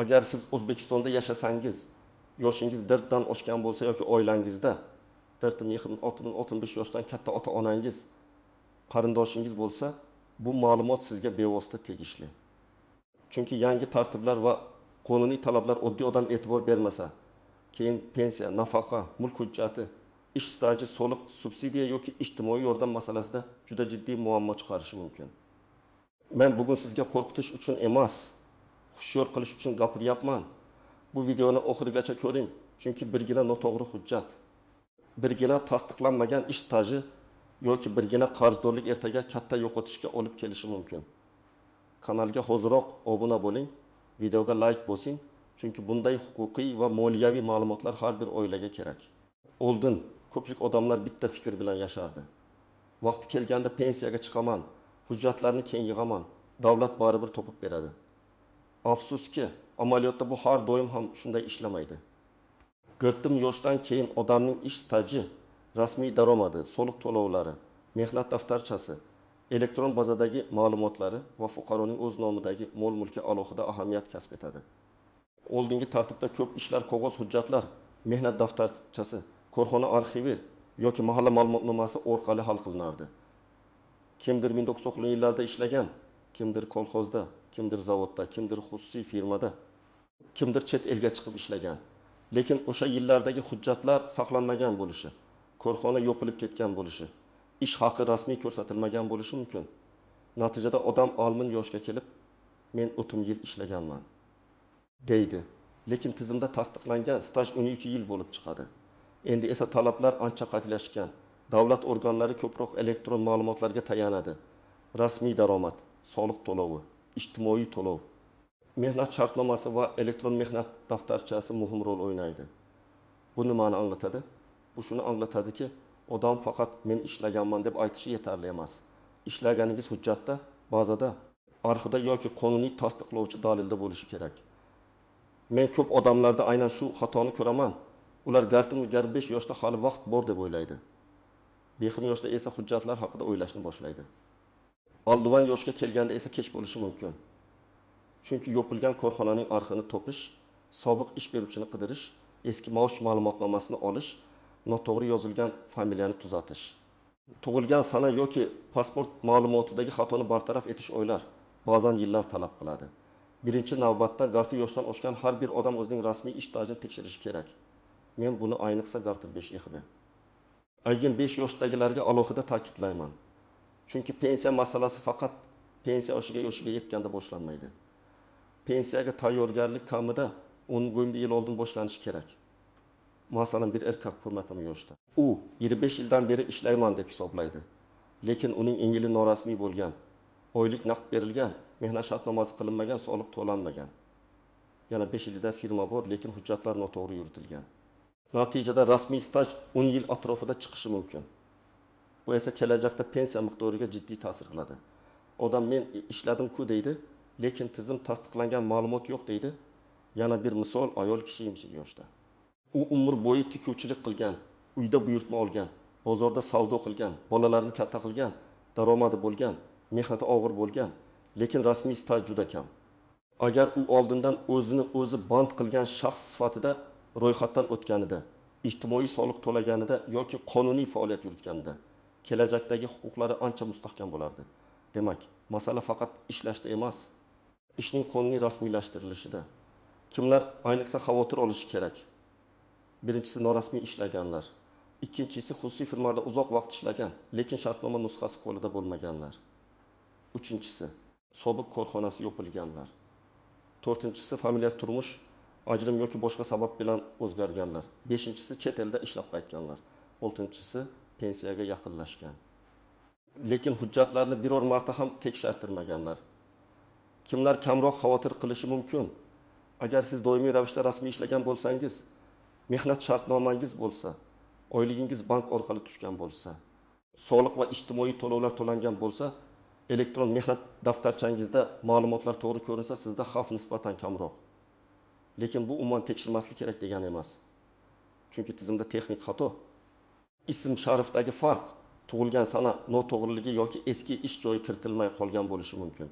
Agar siz O'zbekistonda yashasangiz, yoshingiz 4dan oshgan bo'lsa yoki oilangizda 65 yoshdan katta ota-onangiz, qarindoshingiz bo'lsa, bu ma'lumot sizga bevosita tegishli. Chunki yangi tartiblar va qonuniy talablar oddiy odam e'tibor bermasa, keyin pensiya, nafaqa, mulk hujjati, ish staji, soliq, subsidiya yoki ijtimoiy yordam masalasida juda jiddiy muammo chiqarishi mumkin. Men bugun sizga qo'rqitish uchun emas, hushyor qilish uchun gapiryapman. Bu videoni oxirigacha ko'ring, chunki birgina noto'g'ri hujjat, birgina tasdiqlanmagan ish staji yoki birgina qarzdorlik ertaga katta yo'qotishga olib kelishi mumkin. Kanalga hoziroq obuna bo'ling, videoga like bosing, chunki bunday huquqiy va moliyaviy ma'lumotlar har bir oilaga kerak. Oldin ko'pchilik odamlar bitta fikr bilan yashardi. Vaqti kelganda pensiyaga chiqaman, hujjatlarni keyin yig'aman, davlat baribir topib beradi. Afsuski, amaliyotda bu har doim ham shunday ishlamaydi. 40 yoshdan keyin odamning ish staji, rasmiy daromadi, soliq to'lovlari, mehnat daftarchasi, elektron bazadagi ma'lumotlari va fuqaroning o'z nomidagi mol-mulki alohida ahamiyat kasb etadi. Oldingi tartibda ko'p ishlar qog'oz hujjatlar, mehnat daftarchasi, korxona arxivi yoki mahalla ma'lumotnomasi orqali hal qilinardi. Kimdir 1990-yillarda ishlagan, kimdir kolxozda, kimdir zavodda, kimdir xususiy firmada, kimdir chet elga chiqib ishlagan. Lekin o'sha yillardagi hujjatlar saqlanmagan bo'lishi, korxona yopilib ketgan bo'lishi, ish haqi rasmiy ko'rsatilmagan bo'lishi mumkin. Natijada odam olmin yoshga kelib, men 30 yil ishlaganman deydi. Lekin tizimda tasdiqlangan staj 12 yil bo'lib chiqadi. Endi esa talablar ancha qat'iylashgan. Davlat organlari ko'proq elektron ma'lumotlarga tayanadi. Rasmiy daromad, soliq to'lovi, ijtimoiy to'lov, mehnat shartnomasi va elektron mehnat daftarchasi muhim rol o'ynaydi. Bu nimani anglatadi? Bu shuni anglatadiki, odam faqat men ishlaganman deb aytishi yetarli emas. Ishlaganingiz hujjatda, bazada, arxivda yoki qonuniy tasdiqlovchi dalilda bo'lishi kerak. Men ko'p odamlarda aynan shu xatoni ko'raman. Ular 45 yoshda hali vaqt bor deb o'ylaydi. 5 yoshda esa hujjatlar haqida o'ylashni boshlaydi. Oldivan yoshga kelganda esa kech bo'lishi mumkin. Chunki yopilgan korxonaning arxivini topish, sobiq ish beruvchini qidirish, eski maosh ma'lumotnomasini olish, noto'g'ri yozilgan familiyani tuzatish, tug'ilgan sana yoki pasport ma'lumotidagi xatoni bartaraf etish oylar, ba'zan yillar talab qiladi. Birinchi navbatda 40 yoshdan oshgan har bir odam o'zining rasmiy ish stajini tekshirishi kerak. Men buni ayniqsa 45 ihbi. Aygin 5 yoshdagilarga alohida ta'kidlayman. Chunki pensiya masalasi faqat pensiya yoshiga yetganda boshlanmaydi. Pensiyaga tayyorgarlik kamida 10 yil oldin boshlanishi kerak. Masalan, bir erkak hurmatim yoshda. U 25 yildan beri ishlayman deb hisoblaydi. Lekin uning ingili norasmiy bo'lgan, oylik naqd berilgan, mehnat shartnomasi qilinmagan, soliq to'lanmagan. Yana 5 yilda firma bor, lekin hujjatlar noto'g'ri yuritilgan. Natijada rasmiy staj 10 yil atrofida chiqishi mumkin. Bu esa kelajakda pensiya miqdoriga jiddiy ta'sir qiladi. Odam men ishladim-ku deydi, lekin tizim tasdiqlangan ma'lumot yo'q deydi. Yana bir misol, ayol kishi yoshda. U umr bo'yi tikuvchilik qilgan, uyda buyurtma olgan, bozorda savdo qilgan, bolalarini katta qilgan, daromadi bo'lgan, mehnati og'ir bo'lgan, lekin rasmiy staj juda kam. Agar u oldindan o'zini o'zi band qilgan shaxs sifatida ro'yxatdan o'tganida, ijtimoiy soliq to'laganida yoki qonuniy faoliyat yuritganida, kelajakdagi huquqlari ancha mustahkam bo'lardi. Demak, masala faqat ishlashda emas, ishning qonuniy rasmiylashtirilishida. Kimlar ayniqsa xavotir olishi kerak? Birinchisi norasmiy ishlaganlar, ikkinchisi xususiy firmalarda uzoq vaqt ishlagan, lekin shartnoma nusxasi qo'lida bo'lmaganlar. Uchinchisi sobiq korxonasi yopilganlar. To'rtinchisi familiyasi turmush, ajrim yoki boshqa sabab bilan o'zgarganlar. Beshinchisi chet elda ishlab qaytganlar. Oltinchisi pensiyaga yaqinlashgan, lekin hujjatlarni biror marta ham tekshirtirmaganlar. Kimlar kamroq xavotir qilishi mumkin? Agar siz doimiy ravishda rasmiy ishlagan bo'lsangiz, mehnat shartnomangiz bo'lsa, oyligingiz bank orqali tushgan bo'lsa, soliq va ijtimoiy to'lovlar to'langan bo'lsa, elektron mehnat daftarchangizda ma'lumotlar to'g'ri ko'rinsa, sizda xavf nisbatan kamroq. Lekin bu umuman tekshirmaslik kerak degani emas. Chunki tizimda texnik xato, ism sharifdagi farq, tug'ilgan sana noto'g'riligi yoki eski ish joyi kiritilmay qolgan bo'lishi mumkin.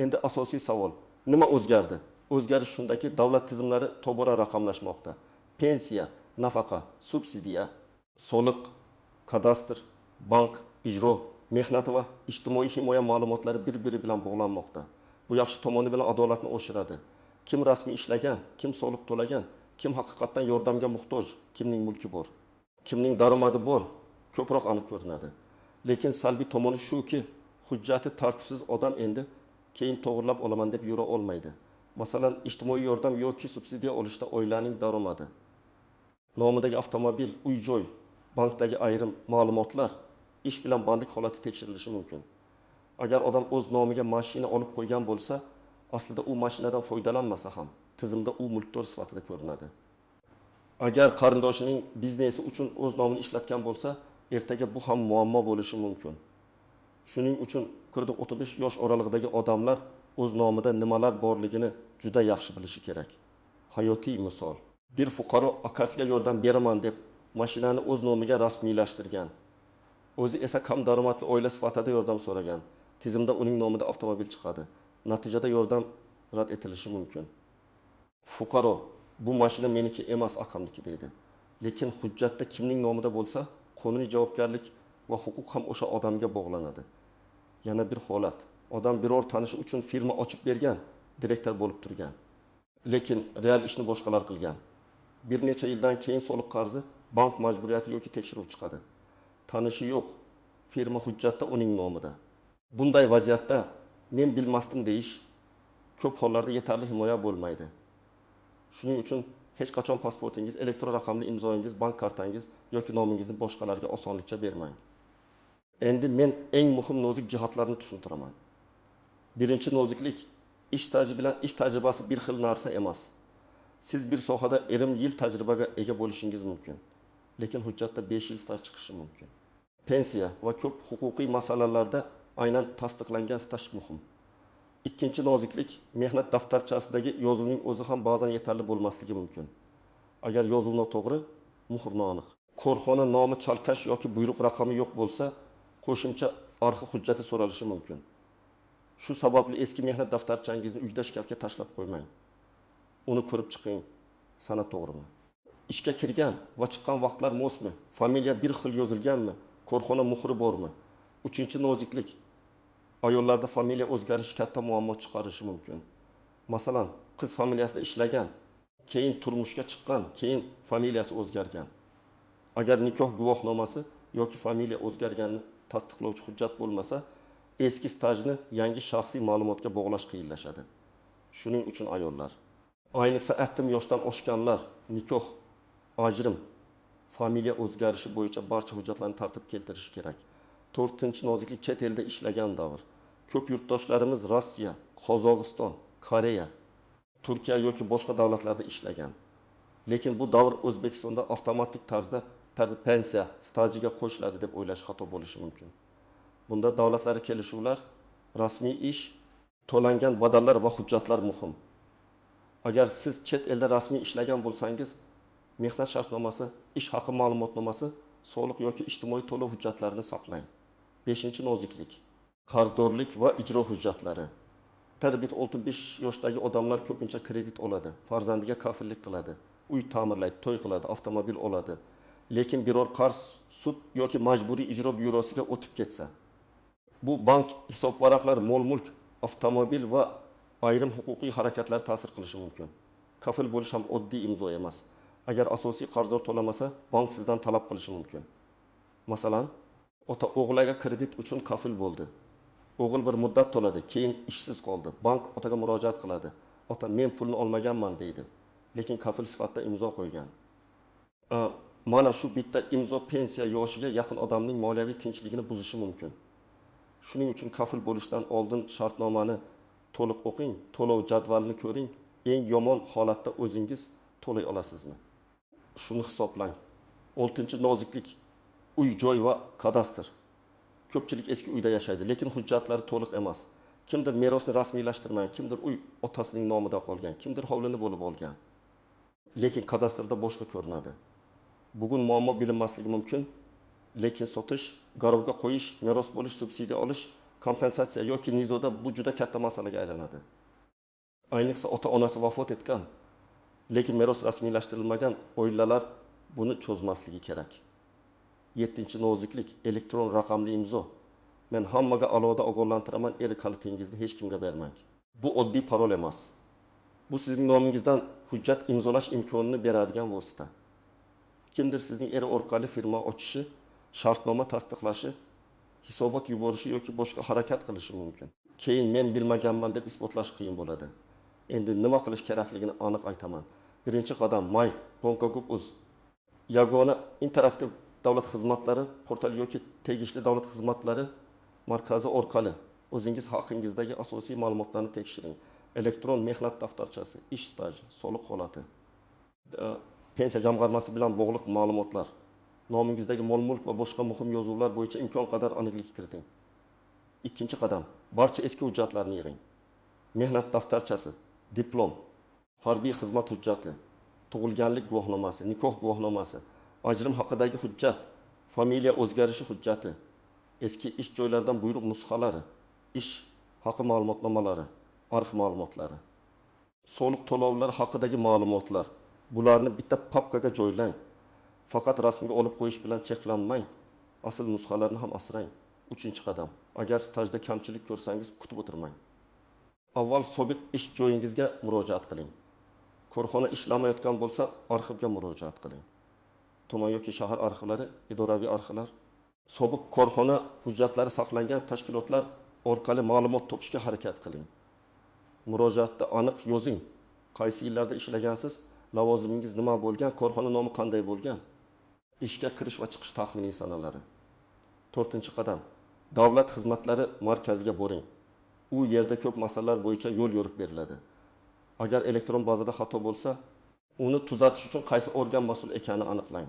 Endi asosiy savol, nima o'zgardi? O'zgarish shundaki, davlat tizimlari tobora raqamlashmoqda. Pensiya, nafaqa, subsidiya, soliq, kadastr, bank, ijro, mehnat va ijtimoiy himoya ma'lumotlari bir-biri bilan bog'lanmoqda. Bu yaxshi tomoni bilan adolatni oshiradi. Kim rasmiy ishlagan, kim soliq to'lagan, kim haqiqatdan yordamga muhtoj, kimning mulki bor, kimning daromadi bor, ko'proq aniq ko'rinadi. Lekin salbiy tomoni shuki, hujjati tartibsiz odam endi keyin to'g'irlab olaman deb yura olmaydi. Masalan, ijtimoiy yordam yoki subsidiya olishda oilaning daromadi, nomidagi avtomobil, uy-joy, bankdagi ayrim ma'lumotlar, ish bilan bandlik holati tekshirilishi mumkin. Agar odam o'z nomiga mashina olib qo'ygan bo'lsa, aslida u mashinadan foydalanmasa ham tizimda u mulkdor sifatida ko'rinadi. Agar qarindoshining biznesi uchun o'z nomini ishlatgan bo'lsa, ertaga bu ham muammo bo'lishi mumkin. Shuning uchun 40-35 yosh oralig'idagi odamlar o'z nomida nimalar borligini juda yaxshi bilishi kerak. Hayotiy misol. Bir fuqaro akasiga yordam beraman deb mashinani o'z nomiga rasmiylashtirgan. O'zi esa kam daromadli oila sifatida yordam so'ragan. Tizimda uning nomida avtomobil chiqadi. Natijada yordam rad etilishi mumkin. Fuqaro bu mashina meniki emas, akamniki deydi. Lekin hujjatda kimning nomida bo'lsa, qonuniy javobgarlik va huquq ham o'sha odamga bog'lanadi. Yana bir holat. Odam biror tanishi uchun firma ochib bergan, direktor bo'lib turgan. Lekin real ishni boshqalar qilgan. Bir necha yildan keyin soliq qarzi, bank majburiyati yoki tekshiruv chiqadi. Tanishi yo'q, firma hujjatda uning nomida. Bunday vaziyatda men bilmasdim deyish ko'p hollarda yetarli himoya bo'lmaydi. Shuning uchun hech qachon pasportingiz, elektron raqamli imzoyingiz, bank kartangiz yoki nomingizni boshqalarga osonlikcha bermang. Endi men eng muhim nozik jihatlarni tushuntiraman. Birinchi noziklik, ish staji bilan ish tajribasi bir xil narsa emas. Siz bir sohada 20 yil tajribaga ega bo'lishingiz mumkin, lekin hujjatda 5 yil staj chiqishi mumkin. Pensiya va ko'p huquqiy masalalarda aynan tasdiqlangan staj muhim. Ikkinchi noziklik, mehnat daftarchasidagi yozuvning o'zi ham ba'zan yetarli bo'lmasligi mumkin. Agar yozuv noto'g'ri, muhr noaniq, korxona nomi chalkash yoki buyruq raqami yo'q bo'lsa, qo'shimcha arxiv hujjati so'ralishi mumkin. Shu sababli eski mehnat daftarchangizni uyda shkafga tashlab qo'ymang. Uni ko'rib chiqing, sana to'g'rimi? Ishga kirgan va chiqqan vaqtlar mosmi? Familiya bir xil yozilganmi? Korxona muhri bormi? Uchinchi noziklik, ayollarda familiya o'zgarishi katta muammo chiqarishi mumkin. Masalan, qiz familiyasida ishlagan, keyin turmushga chiqqan, keyin familiyasi o'zgargan. Agar nikoh guvohnomasi yoki familiya o'zgarganini tasdiqlovchi hujjat bo'lmasa, eski stajni yangi shaxsiy ma'lumotga bog'lash qiyinlashadi. Shuning uchun ayollar, ayniqsa 60 yoshdan oshganlar nikoh, ajrim, familiya o'zgarishi bo'yicha barcha hujjatlarni tartib keltirishi kerak. To'rtinchi noziklik, chet elda ishlagan davr. Ko'p yurtdoshlarimiz Rossiya, Qozog'iston, Koreya, Turkiya yoki boshqa davlatlarda ishlagan. Lekin bu davr O'zbekistonda avtomatik tarzda pensiya stajiga qo'shiladi deb o'ylash xato bo'lishi mumkin. Bunda davlatlar kelishuvlar, rasmiy ish, to'langan badallar va hujjatlar muhim. Agar siz chet elda rasmiy ishlagan bo'lsangiz, mehnat shartnomasi, ish haqi ma'lumotnomasi, soliq yoki ijtimoiy to'lov hujjatlarini saqlang. Beshinchi noziklik, qarzdorlik va ijro hujjatlari. 65 yoshdagi odamlar ko'pincha kredit oladi, farzandiga kafillik qiladi, uy ta'mirlaydi, to'y qiladi, avtomobil oladi. Lekin biror qarz sud yoki majburiy ijro byurosiga o'tib ketsa, bu bank hisobvaraqlari, mol-mulk, avtomobil va ayrim huquqiy harakatlar ta'sir qilishi mumkin. Kafil bo'lish ham oddiy imzo emas. Agar asosiy qarzdor to'lamasa, bank sizdan talab qilishi mumkin. Masalan, ota o'g'liga kredit uchun kafil bo'ldi. O'g'il bir muddat to'ladi, keyin ishsiz qoldi. Bank otaga murojaat qiladi. Ota men pulni olmaganman deydi, lekin kafil sifatida imzo qo'ygan. Mana shu bitta imzo pensiya yoshiga yaqin odamning moliyaviy tinchligini buzishi mumkin. Shuning uchun kafil bo'lishdan oldin shartnomani to'liq o'qing, to'lov jadvalini ko'ring. Eng yomon holatda o'zingiz to'lay olasizmi? Shuni hisoblang. Oltinchi noziklik, uy, joy va kadastr. Ko'pchilik eski uyda yashaydi, lekin hujjatlari to'liq emas. Kimdir merosni rasmiylashtirmagan, kimdir uy otasining nomida qolgan, kimdir hovlini bo'lib olgan. Lekin kadastrda boshqa ko'rinadi. Bugun muammo bilinmasligi mumkin, lekin sotish, garovga qo'yish, meros bo'lish, subsidiya olish, kompensatsiya yoki nizoda bu juda katta masalaga aylanadi. Ayniqsa ota-onasi vafot etgan, lekin meros rasmiylashtirilmagan oilalar buni cho'zmasligi kerak. Yettinchi noziklik: elektron raqamli imzo. Men hammaga alohida ogohlantiraman: ERI kalitingizni hech kimga bermang. Bu oddiy parol emas. Bu sizning nomingizdan hujjat imzolash imkonini beradigan vosita. Kimdir sizning ERI orqali firma ochishi, shartnoma tasdiqlashi, hisobot yuborishi yoki boshqa harakat qilishi mumkin. Keyin "men bilmaganman" deb isbotlash qiyin bo'ladi. Endi nima qilish kerakligini aniq aytaman. Birinchi qadam: my.gov.uz yagona interaktiv davlat xizmatlari portali yoki tegishli davlat xizmatlari markazi orqali o'zingiz haqingizdagi asosiy ma'lumotlarni tekshiring: elektron mehnat daftarchasi, ish staji, soliq holati, pensiya jamg'armasi bilan bog'liq ma'lumotlar, nomingizdagi mol mulk va boshqa muhim yozuvlar bo'yicha imkon qadar aniqlik kiriting. Ikkinchi qadam: barcha eski hujjatlarni yig'ing. Mehnat daftarchasi, diplom, harbiy xizmat hujjati, tug'ilganlik guvohnomasi, nikoh guvohnomasi, ajrim haqidagi hujjat, familiya o'zgarishi hujjati, eski ish joylaridan buyruq nusxalari, ish haqi ma'lumotnomalari, arxiv ma'lumotlari, soliq to'lovlari haqidagi ma'lumotlar. Bularni bitta papkaga joylang. Faqat rasmga olib qo'yish bilan cheklanmang, asl nusxalarni ham asrang. Uchinchi qadam: agar stajda kamchilik ko'rsangiz, kutib o'tirmang. Avval sobiq ish joyingizga murojaat qiling. Korxona ishlamayotgan bo'lsa, arxivga murojaat qiling: tuman yoki shahar arxivlari, idoraviy arxivlar. Sobiq korxona hujjatlari saqlangan tashkilotlar orqali ma'lumot topishga harakat qiling. Murojaatda aniq yozing: qaysi yillarda ishlagansiz, lavozimingiz nima bo'lgan, korxona nomi qanday bo'lgan, ishga kirish va chiqish taxminiy sanalari. To'rtinchi qadam: davlat xizmatlari markaziga boring. U yerda ko'p masalalar bo'yicha yo'l yo'riq beriladi. Agar elektron bazada xato bo'lsa, uni tuzatish uchun qaysi organ mas'ul ekanini aniqlang.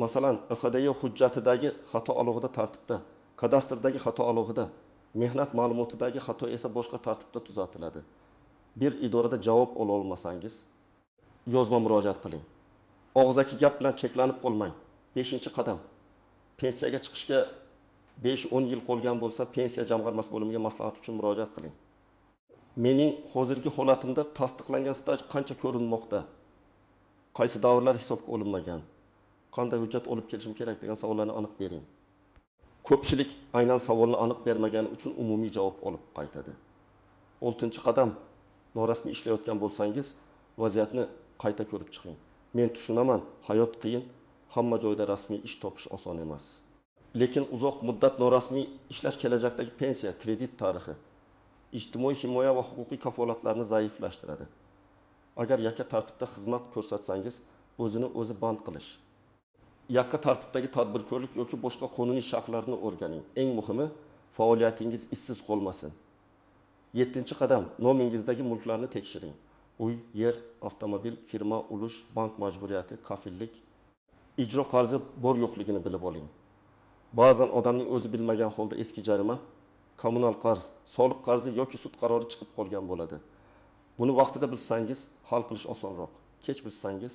Masalan, IXDY hujjatidagi xato alohida tartibda, kadastrdagi xato alohida, mehnat ma'lumotidagi xato esa boshqa tartibda tuzatiladi. Bir idorada javob ola olmasangiz, yozma murojaat qiling. Og'zaki gap bilan cheklanib qolmang. Beshinchi qadam: pensiyaga chiqishga 5-10 yil qolgan bo'lsa, pensiya jamg'armasi bo'limiga maslahat uchun murojaat qiling. "Mening hozirgi holatimda tasdiqlangan staj qancha ko'rinmoqda? Qaysi davrlar hisobga olinmagan? Qanday hujjat olib kelishim kerak?" degan savollarni aniq bering. Ko'pchilik aynan savolni aniq bermagani uchun umumiy javob olib qaytadi. Oltinchi qadam: norasmiy ishlayotgan bo'lsangiz, vaziyatni qayta ko'rib chiqing. Men tushunaman, hayot qiyin, hamma joyda rasmiy ish topish oson emas. Lekin uzoq muddat norasmiy ishlash kelajakdagi pensiya, kredit tarixi, ijtimoiy himoya va huquqiy kafolatlarni zaiflashtiradi. Agar yakka tartibda xizmat ko'rsatsangiz, o'zini o'zi band qilish, yakka tartibdagi tadbirkorlik yoki boshqa qonuniy shaxslarni o'rganing. Eng muhimi, faoliyatingiz izsiz qolmasin. Yettinchi qadam: nomingizdagi mulklarni tekshiring. Uy, yer, avtomobil, firma, ulush, bank majburiyati, kafillik, ijro qarzi bor yo'qligini bilib oling. Ba'zan odamning o'zi bilmagan holda eski jarima, kommunal qarz, soliq qarzi yoki sud qarori chiqib qolgan bo'ladi. Buni vaqtida bilsangiz, hal qilish osonroq. Kech bilsangiz,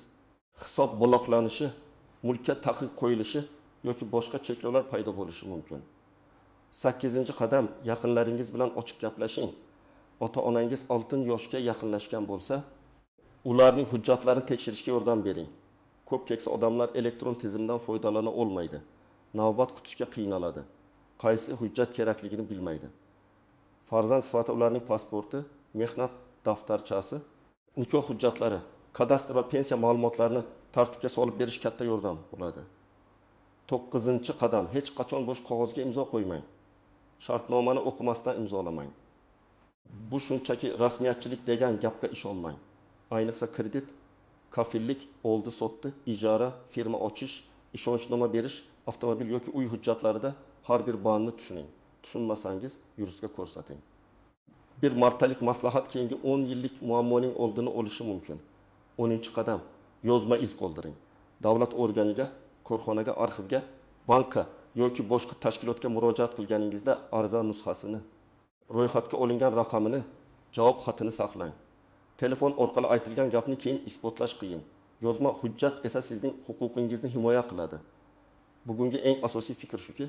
hisob bloklanishi, mulkka taqiq qo'yilishi yoki boshqa cheklovlar paydo bo'lishi mumkin. Sakkizinchi qadam: yaqinlaringiz bilan ochiq gaplashing. Ota onangiz oltin yoshga yaqinlashgan bo'lsa, ularning hujjatlarini tekshirishga yordam bering. Ko'p keksa odamlar elektron tizimdan foydalana olmaydi, navbat kutishga qiynaladi, qaysi hujjat kerakligini bilmaydi. Farzand sifatida ularning pasporti, mehnat daftarchasi, nikoh hujjatlari, kadastr va pensiya ma'lumotlarini tartibga solib berish katta yordam bo'ladi. To'qqizinchi qadam: hech qachon bo'sh qog'ozga imzo qo'ymang. Shartnomani o'qimasdan imzolamang. "Bu shunchaki rasmiyatchilik" degan gapga ishonmang. Ayniqsa kredit, kafillik, oldi sotdi, ijara, firma ochish, ishonchnoma berish, avtomobil yoki uy hujjatlarida har bir bandni tushuning. Tushunmasangiz, yuristga ko'rsating. Bir martalik maslahat keyingi 10 yillik muammoning oldini olishi mumkin. 10-qadam: yozma iz qoldiring. Davlat organiga, korxonaga, arxivga, bankka yoki boshqa tashkilotga murojaat qilganingizda ariza nusxasini, ro'yxatga olingan raqamini, javob xatini saqlang. Telefon orqali aytilgan gapni keyin isbotlash qiyin. Yozma hujjat esa sizning huquqingizni himoya qiladi. Bugungi eng asosiy fikr shuki,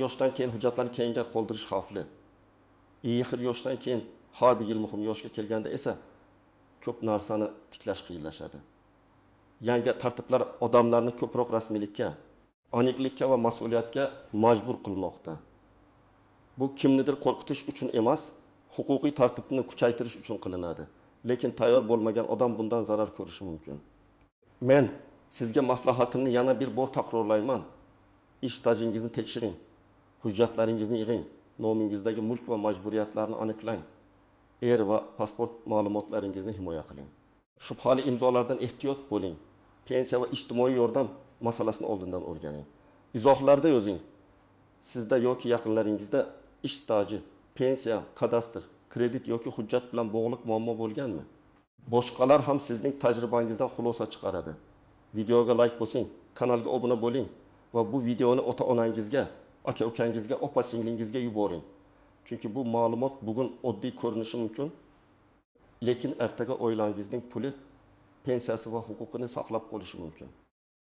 yoshdan keyin hujjatlarni keyinga qoldirish xavfli. Xil yoshdan keyin Har bir yil muhim yoshga kelganda esa ko'p narsani tiklash qiyinlashadi. Yangi tartiblar odamlarni ko'proq rasmiylikka, aniqlikka va mas'uliyatga majbur qilmoqda. Bu kimnidir qo'rqitish uchun emas, huquqiy tartibni kuchaytirish uchun qilinadi. Lekin tayyor bo'lmagan odam bundan zarar ko'rishi mumkin. Men sizga maslahatimni yana bir bor takrorlayman. Ish stajingizni tekshiring, hujjatlaringizni yig'ing, nomingizdagi mulk va majburiyatlarni aniqlang. Er va pasport ma'lumotlaringizni himoya qiling. Shubhali imzolardan ehtiyot bo'ling. Pensiya va ijtimoiy yordam masalasini oldindan o'rganing. Izohlarda yozing. Sizda yoki yaqinlaringizda ish staji, pensiya, kadastr, kredit yoki hujjat bilan bog'liq muammo bo'lganmi? Boshqalar ham sizning tajribangizdan xulosa chiqaradi. Videoga like bosing, kanalga obuna bo'ling va bu videoni ota-onangizga, aka-ukangizga, opa-singlingizga yuboring. Chunki bu ma'lumot bugun oddiy ko'rinishi mumkin, lekin ertaga oilangizning puli, pensiyasi va huquqini saqlab qolishi mumkin.